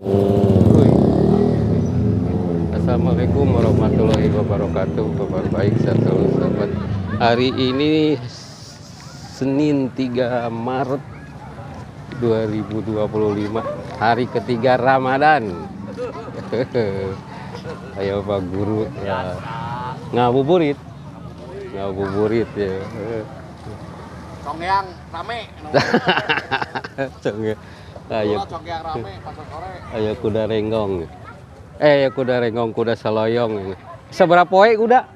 Uy. Assalamualaikum warahmatullahi wabarakatuh. Kabar baik satu sahabat. Hari ini Senin 3 Maret 2025, hari ketiga Ramadan. Ayo Pak Guru ya. Ngabuburit. Ngabuburit ya. Conggeang rame. Conggeang. Ayo. Conggeang rame pasar sore. Ayo kuda renggong. Ya kuda renggong, kuda saloyong. Seberapa poe kuda?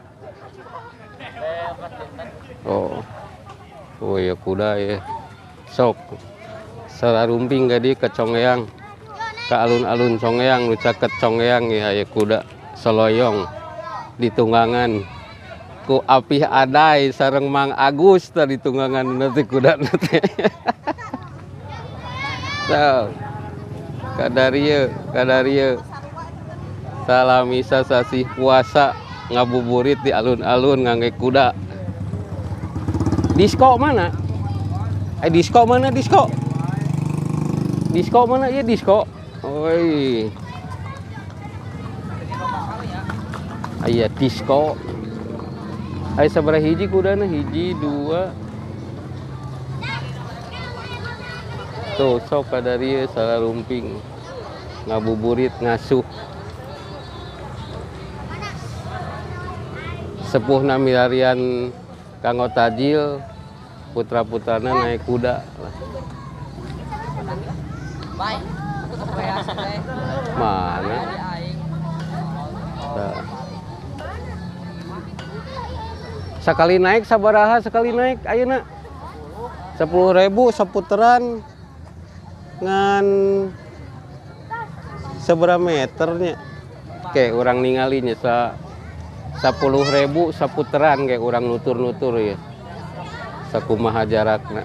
Oh. Oh ya kuda ya. Sok. Sararumping gadi ke Conggeang. Ke alun-alun Conggeang, nu caket Conggeang ya aya kuda saloyong ditunggangan ku Apih Adai sareng Mang Agus tadi tunggangan nanti kuda nanti. So, kadarieu, kadarieu. Salamisa sasih puasa ngabuburit di alun-alun ngangge kuda. Disko mana? Disko mana disko? Disko mana? Iya disko. Oi. Aya disko. Aya sabaraha hiji kudana? Hiji, dua. Tuh sok kadarieu salarumping ngabuburit ngasuh. Sepuhna milarian kanggo tajil, putra-putrana naik kuda lah. Mana? Nah. Sekali naik sabaraha, sekali naik ayeuna 10.000 seputeran ngan seberapa meternya? Kayak orang ningalinya sa 10.000 seputeran kayak orang nutur-nutur ya. Sakumaha jarakna.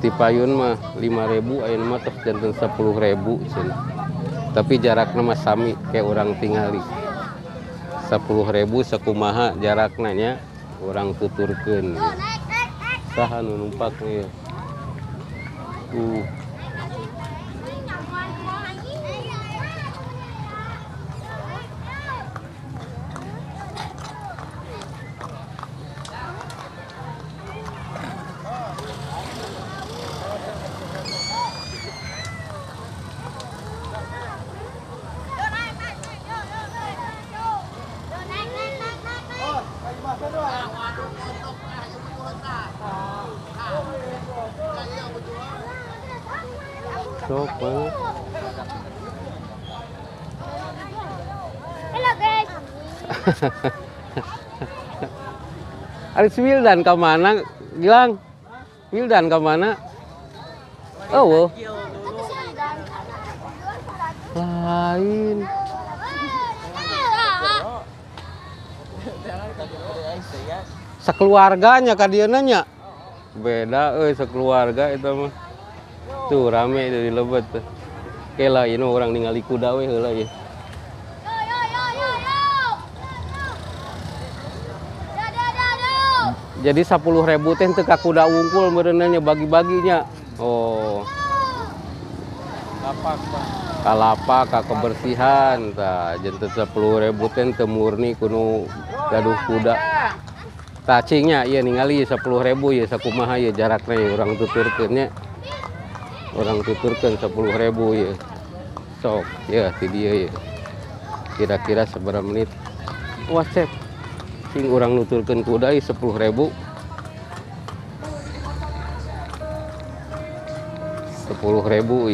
Ti payun mah 5.000 ayeuna mah tos janten 10.000 cenah. Tapi jarakna mah sami kayak orang tingali. 10.000 sakumaha jarakna nya orang tuturkeun. Saha nu numpak ieu? Sok banget. Halo guys. Aris Wildan ke mana? Gilang. Wildan ke mana? Oh, lain. Sekeluarganya ka dieuna nya. Beda euy sekeluarga itu mah. Tuh rame dari lebet tuh. Oke lah, ini orang ningali kuda we heula ya. Jadi 10.000 teh teu ka kuda wungkul meureunna nya bagi-baginya. Oh. Lapak, Pak. Ka lapak ka kebersihan tah janten 10.000 teh teu murni kuno gaduh kuda. Tah cingnya ieu ningali 10.000 ieu sakumaha ieu jarakna ieu urang tuturkeun nya. Orang tuturkan 10.000 ya. Sok ya ti dieu ya. Kira-kira seberapa menit? Wah cep. Cing urang nuturkeun kuda ieu 10.000. 10.000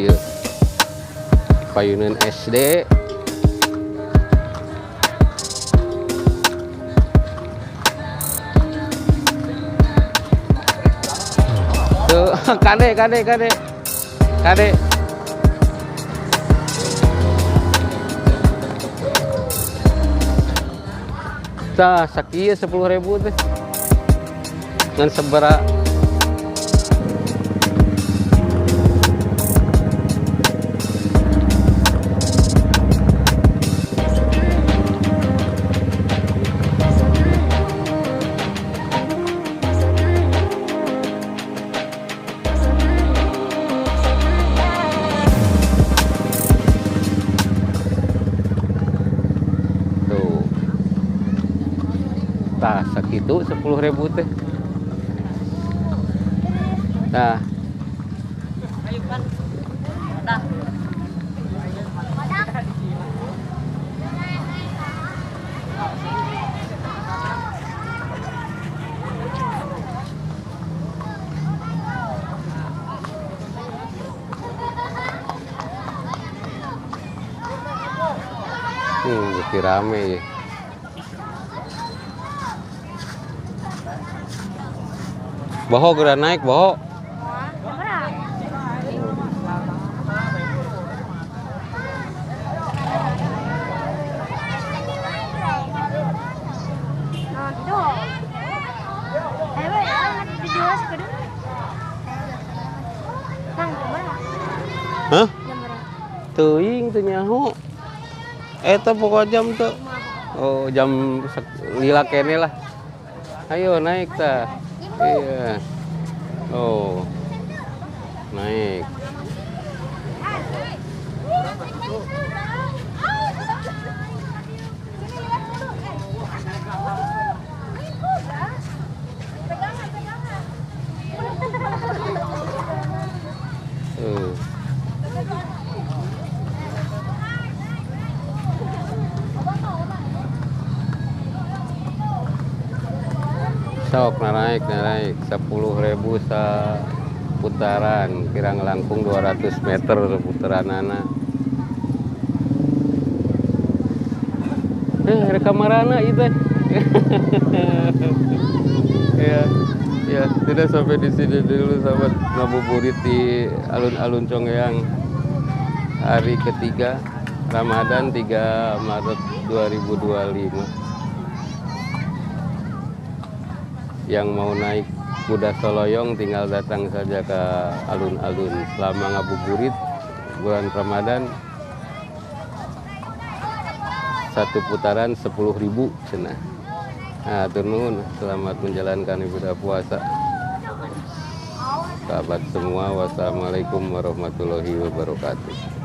ieu. Payunan SD. Tuh, kade kade kade. Kade. Tah sakieu 10.000 teh. Ngan sabaraha Itu 10.000 teh. Nah. Bukti rame ya. Boho geura naik, boho. Hah? Teuing teu nyaho. Eta pokok jam tuh. Oh, jam lila kene lah. Ayo naik ta. Iya. Oh. Naik. Sok naik 10.000 putaran, kirang langkung 200 meter putaranana. Rek kamarana ieu teh. Ya, ya, sudah sampai di sini dulu sahabat ngabuburit di alun-alun Conggeang hari ketiga Ramadan 3 Maret 2025. Yang mau naik kuda soloyong tinggal datang saja ke alun-alun selama ngabuburit bulan Ramadan. Satu putaran 10.000 cenah. Nah, hatur nuhun, selamat menjalankan ibadah puasa. Sahabat semua, wassalamualaikum warahmatullahi wabarakatuh.